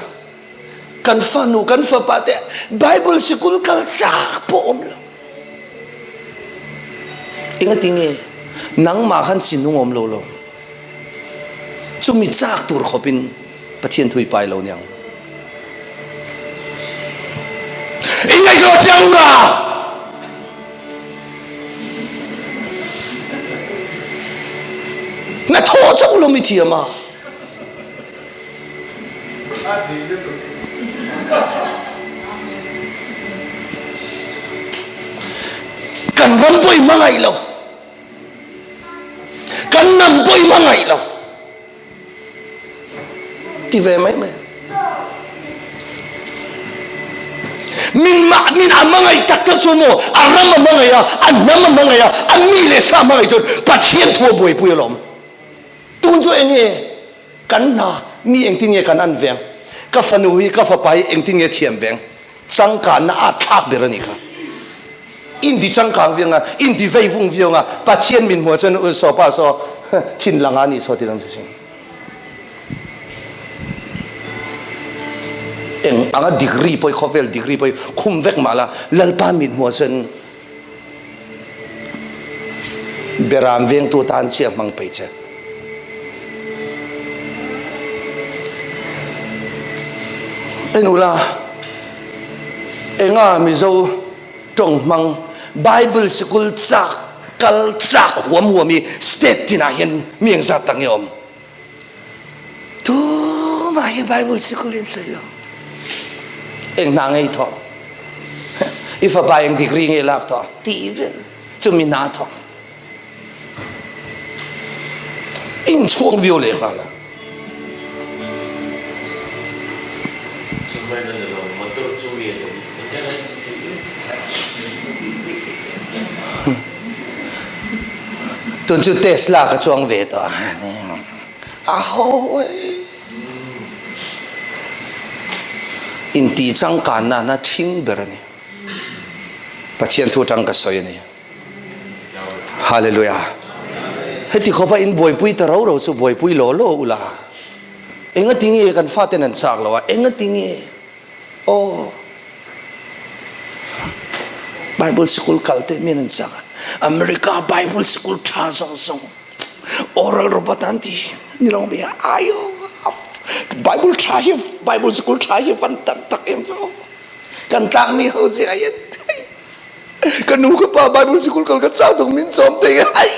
kan fanu kan fapa te Bible sikul kal chak pawh awm lo engati nge nangmah khan chinung awm lo lo chumi chak tur khawpin Pathian thu i pai lo niang. In ngaihtuah chiang ura! Na thaw chauh lo mi thiam a. Kan ram pawh i hmangaih lo. Kan hnam pawh i hmangaih lo. Ti ve mai mai. Min ma min a hmangaih tak tak chuan maw a ram a hmangaih a, a hnam a hmangaih a, a mi leh sa a hmangaih chuan Pathian thu a buaipui alawm. Tun chu eng nge kan hna mi engtin nge kan an veng? Ka fanu hi ka fapa hi engtin nge thiam veng? Changkanna a thlak ber a nih kha. Inti changkang viau nga, inti vei vung viau nga, Pathian min hmuh chuan u saw pa saw thin lang a nih saw ti lang chu sin. Eng anga degree pawh khawvel degree pawh khum vek mah la Lalpa min hmuh chuan Beram vengtu tan chiah hmang peih che. En ula, enga Mizo tawng hmang Bible sikul chak kal chak huam huam hi state tinah hian mi engzat tak nge awm? Tumah hi Bible sikul in sawi lo. Eng hna ngei thawh? I fapa eng degree nge lak tawh? Ti vel chumi hna thawk. In chhuak viau leh nghal a. Tun chu Tesla ka chuang ve tawh a. A ho e. Inti changkan nana ṭhing ber a ni. Pathian thu aṭang ka sawi a ni. Hallelujah. Heti khawpa in buaipui ta ro ro chu buaipui law law ula. Engati nge kan faten an chak lo a? Engati nge? Aw. Bible sikul kal te min an chak a. America Bible sikul tha zawng zawng. Oral Robert an ti ni lo mi ayo. Bible tha hi Bible sikul tha hi van tak tak em fo. Kan tlang mi ho zi ai ka nu ka pa Bible sikul kal ka chak tuk min chawm te ai.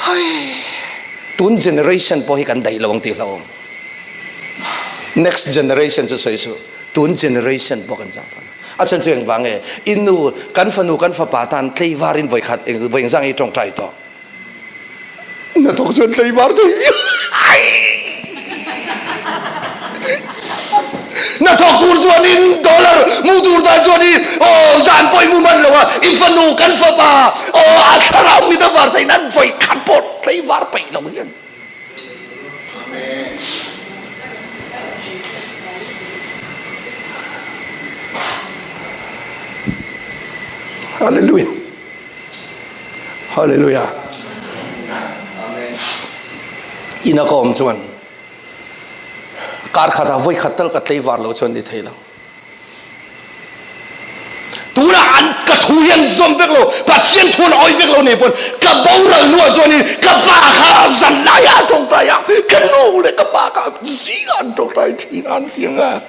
Hai. Tun generation pawh hi kan daih lo ang ti hlauhawm. Next generation chu sawi suh. Tun generation pawh kan chak dawn. A chhan chu engvang nge? In nu, kan fanu, kan fapa tan tleivar in vawikhat vawi engzah nge i tawngtai tawh? Hnathawk chuan tleivar thei viau. Hnathawk tur chuanin dollar mu tur tan chuanin aw zan pawh i mu man lo a, i fanu kan fapa aw a thlarau mit a var theih nan vawikhat pawh tleivar peih lo hian. Hallelujah. Hallelujah. Ina ka awm chuan kar khat ah voi khat tal ka tleivar lo chuan ni thei lo. Tuna an ka thu hi an zawm vek lo, Pathian thu an awi vek lo nei pawn ka boral hnu ah chuan in ka pa kha zan lai ah a tawngtai a, ka nu leh ka pa kha zing ah an tawngtai thin a an ti ang a.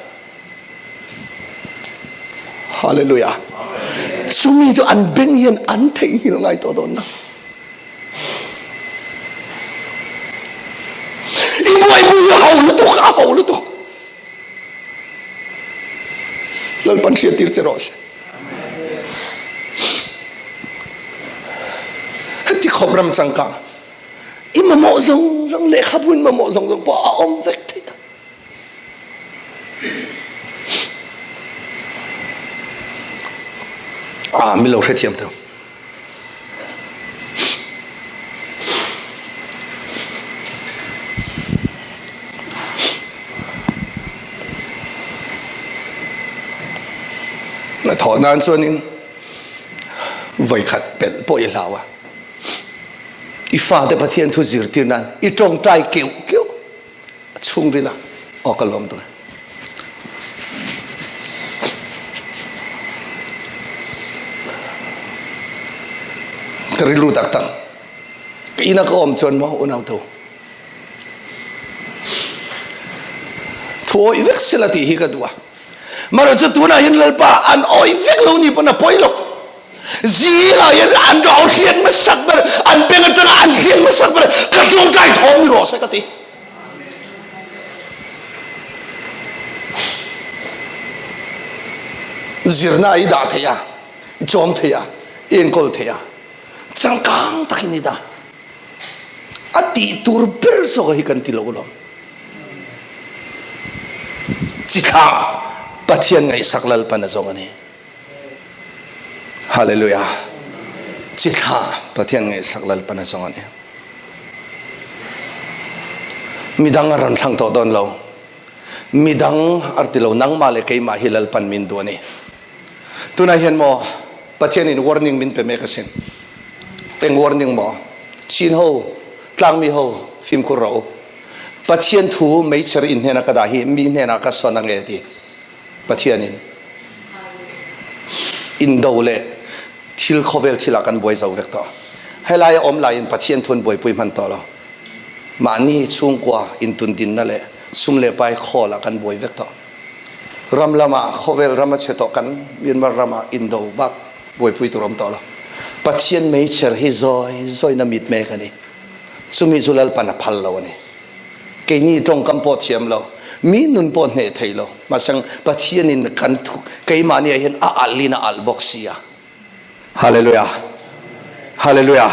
Hallelujah. Chumi chu an beng hian an theihnghilh ngai tawh dawn lo. I buaipui hi a ho lutuk, a ho lutuk. Lalpan hriattir che rawh se. Heti khawp ram changkang i mamawh zawng zawng lehkhabu in mamawh zawng zawng pawh a awm vek thei a. Ah, min lo hrethiam teu. Na thawh nan chuanin voikhat pelh pawh i hlau a. I fate Pathian thu zirtir nan i tawngtai keuh keuh a chhungril a aw ka lawm dawn. Ka rilru tak tak ka ina ka awm chuan maw unau tho thu awih vek sela tih hi ka duh a mara chu tunah hian lalpa an awih vek lo ni pawn a pawi lo zingah hian an rau hriat hmasak ber an beng atanga an hriat hmasak ber ka tawngtai thawm ni rawh se ka ti Zirna i dah thei a, i chawm thei a, i enkawl thei a, changkang takin i dah. A tih tur ber zawk hi kan ti lo alawm. Chi thlah Pathian ngaihsak Lalpan a zawng a ni. Hallelujah. Chi thlah Pathian ngaihsak Lalpan a zawng a ni. Midang a rawn thlang tawh dawn lo. Midang a ti lo nangmah leh keimah hi Lalpan min duh a ni. Tunah hian maw Pathian in warning min pe mek asin. Eng warning maw? Chin ho, tlangmi ho fimkhur rawh u. Pathian thu meichher in hnena ka dah hi mi hnenah ka sawn ange ti. Pathian in indo leh thil khawvel thil ah kan buai zo vek tawh. Helai a awm laiin Pathian thu an buaipui hman tawh lo. Mahni chhungkua intundinna leh sum leh pai khawl ah kan buai vek tawh. Ram lamah khawvel ram a chhe tawh kan Myanmar ramah indo bak buaipui tur awm tawh lo. Pathian meichher hi zawi zawiin a mit mek a ni. Chumi chu Lalpan a phal lo a ni. Keini tawngkam pawh thiam lo, mi nun pawh hneh thei lo. Mahse Pathianin kan thu keimahni ah hian a alh in a alh bawk si a. Hallelujah. Hallelujah.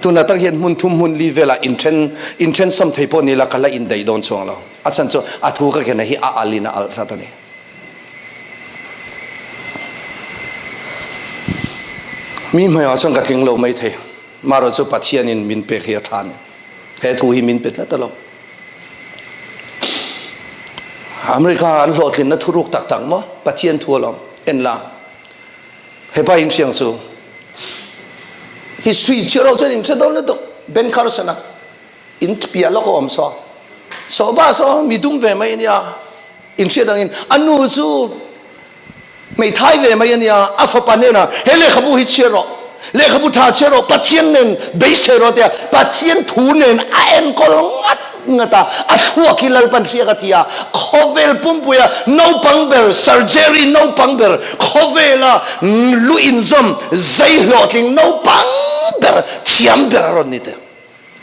Tuna tak hian hmun thum hmun li velah inthen inthen sawm thei pawh ni la ka la indaih dawn chuang lo. A chhan chu a thu ka ken hi a alh in a alh tlat a ni. Mi hmaiah chuan ka tling lo mai thei. Marawh chu Pathianin min pek hi a tha a ni. He thu hi min pe tlat a lo. America an hlawhtlinna thuruk tak tak maw? Pathian thu alawm. En la. Hepa in hriang chu history chhiar ho chuan in hre dawn lutuk. Ben Carson a in piah lawk a awm saw. Saw ba saw mi dum ve mai ania. In hriat angin a nu chu Hmeithai ve mai a nia, a fapa hnenah, He lehkhabu hi chhiar rawh, lehkhabu tha chhiar rawh, Pathian nen beisei rawh tia Pathian thu nen a enkawl ngat ngat a, a thluak hi Lalpan hriak a ti a, khawvel pumpuia naupang ber, surgery naupang ber, khawvela lu inzawm zei hlawhtling naupang ber, thiam ber a rawn ni te.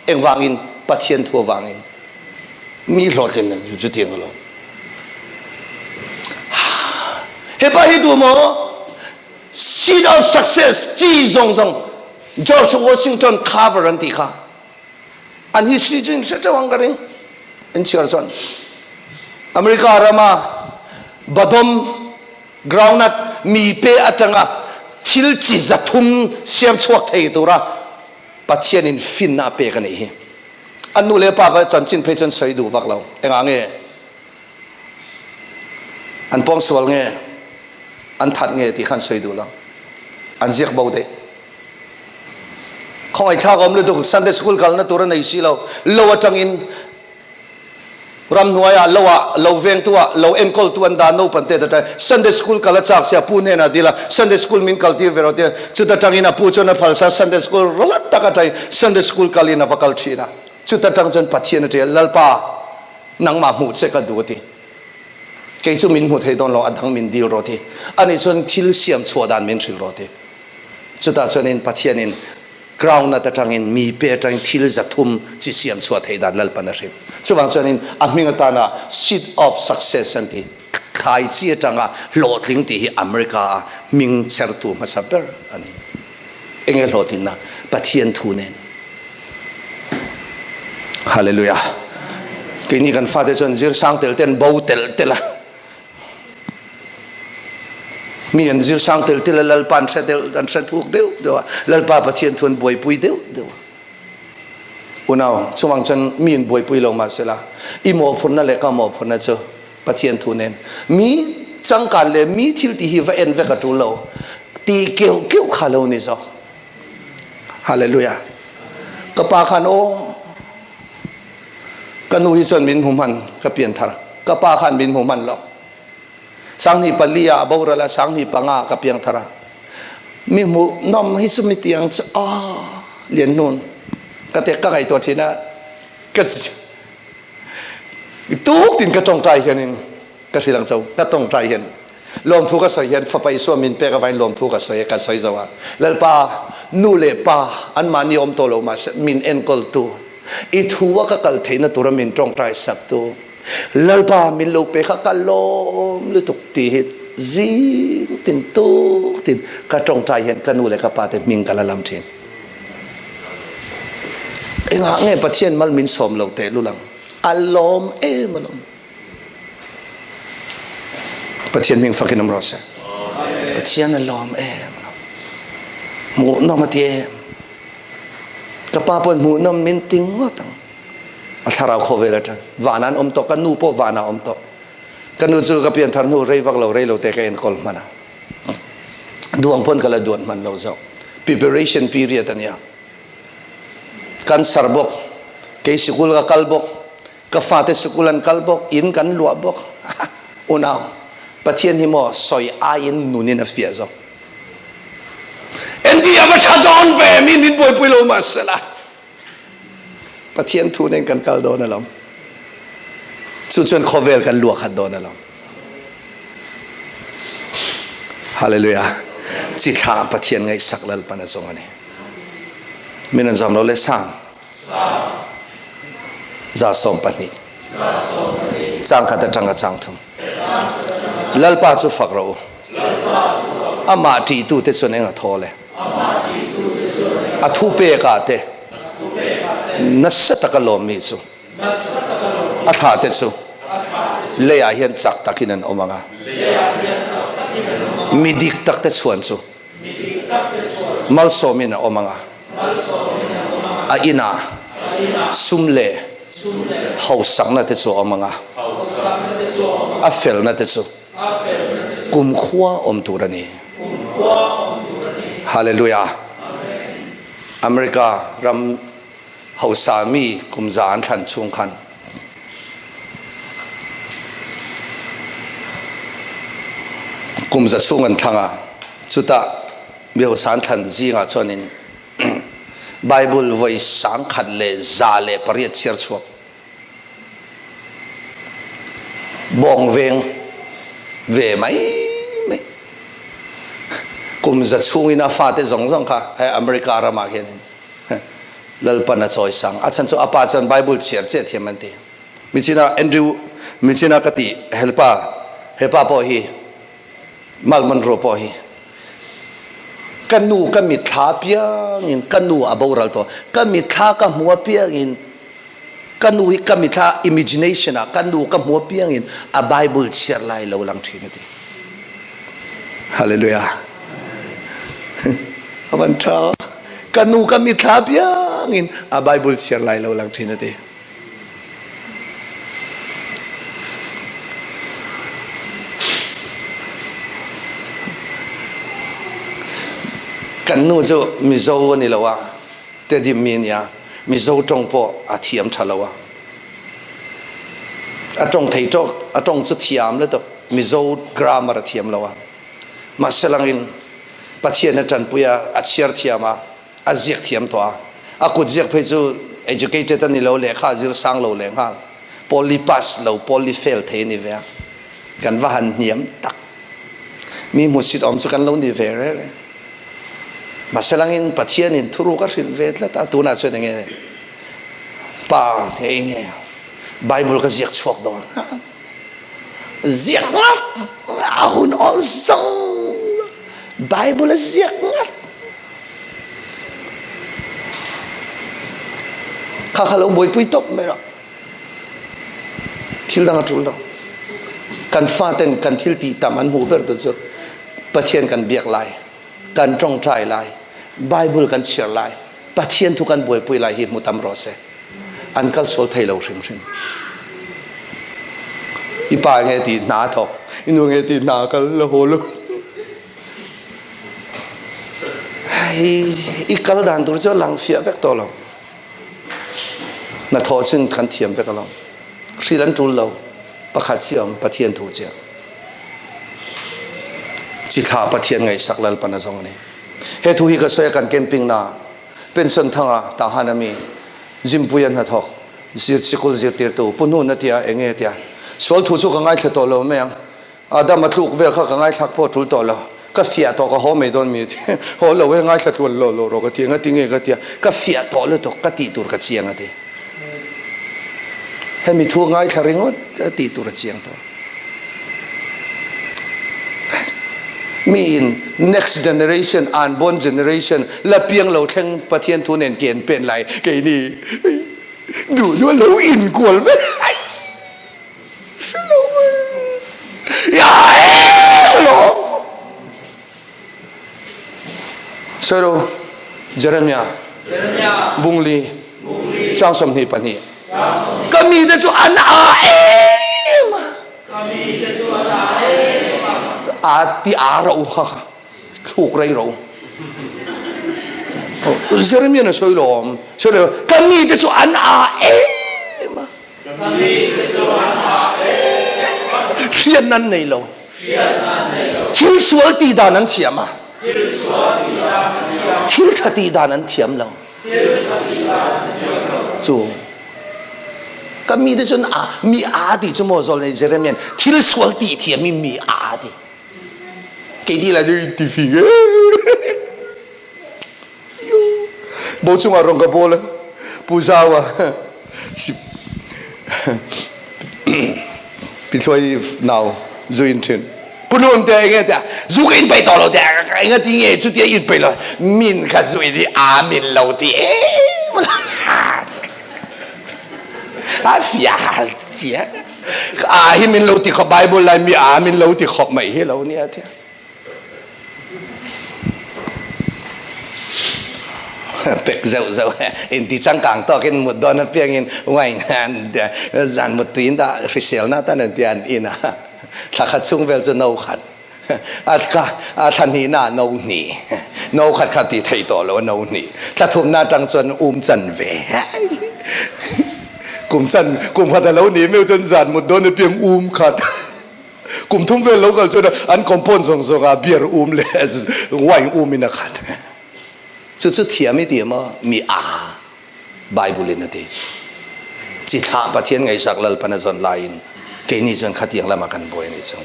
Engvangin? Pathian thu avangin. Mi hlawhtlin nan chu chutiang alawm. Hepa hi tu maw? Seed of success chi zawng zawng George Washington Carver an tih kha. An history chu in hre teuh ang ka ring. In chhiar chuan. America rama badawm groundnut mi pe atanga thil chi 300 siam chhuak thei tura Pathianin finna a pek a nih hi. A nu leh pa chanchin phei chuan sawi duh vak lo. Engah nge? An pawngsual nge? An that nge tih khan sawi duh lo. An ziak bo daih. Khawngaihthlak a awm lutuk, Sunday school kalna tur a nei si lo. Lo atangin ramhnuaiah lo ah lo vengtu ah lo enkawltu an dah naupang te atang Sunday school kal a chak sia pu hnenah dil a Sunday school min kal tir ve rawh tia chuta tangin a pu chuan a phalsa Sunday school rawlat tak atangin Sunday school kalin a va kal thin a chuta tang chuan Pathian a tia Lalpa nangmah hmuh che ka duh a ti kei chu min hmu thei dawn lo a dang min dil rawh ti ani chuan thil siam chhuah dan min hrilh rawh ti chutah chuanin Pathianin Groundnut atangin mi pe atangin thil 300 chi siam chhuah theih dan Lalpan a hrilh. Chuvang chuanin a hming atana Seed of Success an ti. Thlai chi atanga hlawhtling tih hi America a hming chhertu hmasa ber a ni. Enge hlawhtlinna? Pathian thu nen. Hallelujah. Keini kan fate chuan zir sang tel ten bo tel tel a. Mi an zir sang tel tel a, Lalpa an hre deuh, an hre thuk deuh deuh a, Lalpa Pathian thu an buaipui deuh deuh a. Unau, chuvang chuan mi an buaipui lo mahsela, i mawhphurhna leh ka mawhphurhna chu Pathian thu nen. Mi changkan leh mi thil tih hi va en vek a tul lo. Tih keuh keuh kha lo ni zawk. Hallelujah. Ka pa khan aw Ka nu hi chuan min hmu hman, ka pian thar. Ka pa khan min hmu hman lo. 2004 ah a boral a, 2005 ah ka piang thar a. Mi hmu nom hi chu mi tiang chu a lian nun. Ka te ka ngaihtuah thin a, ka tuk tin ka tawngtai hianin ka hrilh ang cho, ka tawngtai hian lawmthu ka sawi hian fapa Isua min pek avain lawmthu ka sawi a, ka sawi zo a. Lalpa nu leh pa anmahni awm tawh lo mahse min enkawltu i thu a ka kal theihna tura min tawngtai saktu Lalpa min lo pe kha ka lawm lutuk tih hi zing tin tuk tin ka tawngtai hian ka nu leh ka pa te hming ka la lam thin. Engah nge Pathian mal min sawm lo teh lul ang? A lawm em alawm. Pathian hming fakin awm rawh se. Pathian a lawm em alawm. Hmuhnawm a ti em. Ka pa pawn hmuhnawm min ti ngawt ang. A thlarau khawvel atang van an awm tawh ka nu pawh van ah awm tawh. Ka nu chu ka pianthar hnu rei vak lo rei lo te ka enkawl hman a. Duang pawn ka la duan hman lo zawk. Preparation period ania. Cancer bawk, kei sikul ka kal bawk, ka fate sikul an kal bawk, in kan luah bawk. Unau, Pathian hi maw sawi aiin nunin a fiah zawk. Engti a va tha dawn ve mi min buaipui lo mahsela Pathian thu nen kan kal dawn alawm. Chu chuan khawvel kan luah khat dawn alawm. Hallelujah. Chi thla Pathian ngaihsak Lalpan a zawng a ni. Min an zam lo le sang. 112. Chang khat atanga chang thum. Lalpa chu fak rawh u. Amah ṭihtute chuan eng a thawl e? A thupekah te nasa taka lawmmi chu a thlahte chu leiah hian chak takin an awm ang a, mi dik takte chhuan chu malsawmin a awm ang a, a inah sum leh hausakna te chu a awm ang a, a felna te chu Kumkhua awm tur a ni. Hallelujah. America ram hausa mi kum za an thlan chhung khan kum za chhung an thlang a, chutah mi hausa an thlan zingah chuanin Bible vawi 1108 chhiar chhuak Bawng veng ve mai mai. Kum za chhungin a fate zawng zawng kha he America ramah hianin Lalpan a chawisang. A chhan chu a pa chuan Bible chhiar chiah thiam an ti. Michina Andrew Michina ka ti helpa hepa pawh hi Mal Monroe pawh hi ka nu ka mitthla apiangin ka nu a boral tawh ka mitthla ka hmu apiangin Ka nu hi ka mithla imagination ah ka nu ka hmu apiangin a Bible chhiar lai lo lang thin a ti. Hallelujah. Avan tha. Ka nu ka mithla apiangin a Bible chhiar lai lo lang thin a ti. Kan nu chu Mizo a ni lo a, Tedim mi a nia, Mizo tawng pawh a thiam tha lo a. A tawng thei tawk, a tawng chu thiam lutuk, Mizo grammar a thiam lo a. Mahse langin Pathian a tanpui a, a chhiar thiam a, a ziak thiam tawh a. A kut ziak phei chu educated a ni lo, lehkha a zir sang lo lehnghal. Pawl li pass lo, pawl li fail thei a ni ve a. Kan va han hniam tak. Mi hmusit awm chu kan lo ni ve reng reng. Mahse langin Pathianin thuruk a hrilh ve tlat a, tunah chuan enge pa thei nge Bible ka ziak chhuak dawn. Ziak ngat a hun awl zo Bible a ziak ngat. Kha kha lo buaipui tawp mai rawh. Thil dang a tul lo. Kan faten kan thil tih tam an hmuh ber tu chu Pathian kan biak lai, kan tawngtai lai, Bible kan chhiar lai, Pathian thu kan buaipui lai hi hmu tam rawh se. An kal sual thei lo hrim hrim. I pa nge ti hna thawk, i nu nge ti hna kal la haw lo. Hei, i kal dan tur chu lang fiah vek tawh lo. Hnathawh cun kan thiam vek alawm. Hril an ṭul lo. Pakhat chiah um Pathian thu chiah. Cithlah Pathian ngaihsak Lalpan a zong a ni. He thu hi ka sawi a kan camping na pension thanga tahan ami Zimpuia hnathawk zir sikul zirtirtu Pu Hnuna tia enge tia sual thu chu ka ngaithla tawh lo mai ang. Adam a tluk vel kha ka ngaithlak pawh tul tawh lo. Ka fiah tawh ka haw mai dawn mi a ti. Haw lo e ngaithla tluan lo lo rawh ka ti. Engati nge ka ti a, ka fiah tawh lutuk ka tih tur ka chiang a ti. Hemi thu ngaithla ringawt a tih tur a chiang tawh. Mi in next generation, unborn generation la piang lo thleng Pathian thu nen ke an pen lai keini duh duh a lo inkual vek. Sero Jeremiah bungli chang 22 ka mi te chu an a em a ti a ro ha thluk rei ro Jeremiah na soi lom soi lo ka mi te chu an a em Hriat nan nei lo. Thil sual ti dan an thiam a. Thil tha ti dan an thiam lo. Cu ka mi te cun a mi a ti cu maw zawl nei Jeremiah thil sual ti thiam mi mi a ti. Kei ti la ti fi Bo chungah rong ka bawl Pu Zau si Pi Thluai nau zu in thin Pu Nun te enge te zu ka in pai to lo te enga ti nge chu tia in pai lo min kha zu in a min lo ti e a fia chia a hi min lo ti khop Bible lai mi a min lo ti khop mai hi lo nia tia Pek zeuh zeuh inti changkang tawkin mut dawn apiangin wine zan muttui in dah hriselna tan an tia an in a thla khat chung vel chu no khat a ka a thla hnih na no hnih no khat kha ti thei tawh lo no hnih thla thumna atang chuan um chan ve kum chan kum khat a lo ni meuh chuan zan mut dawn apiang um khat Kum thum vel lo kal chuan an compound zawng zawng ah beer um le wine um in a khat. Cu cu thiam i ti maw mi a Bible in a ti. Cithlah Pathian ngaihsak Lalpan a zon lai in kei nih cun khatiang lam ah kan buai ni cu.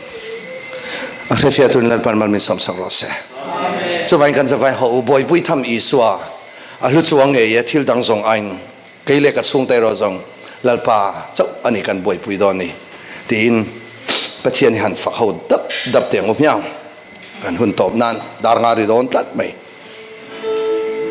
A hrefia tun Lalpan mal min som sak rawh se. Cuvain kan zavai ho u Bawipui tham Isua a hlu chuang ngei e thil dang zong ain kei le ka chungte ro zong Lalpa chauh ani kan buaipui dawn ni. Tiin Pathian hi han fak ho dap dap teng u hmiang. Kan hun tawp nan dar nga ri dawn tlat mai.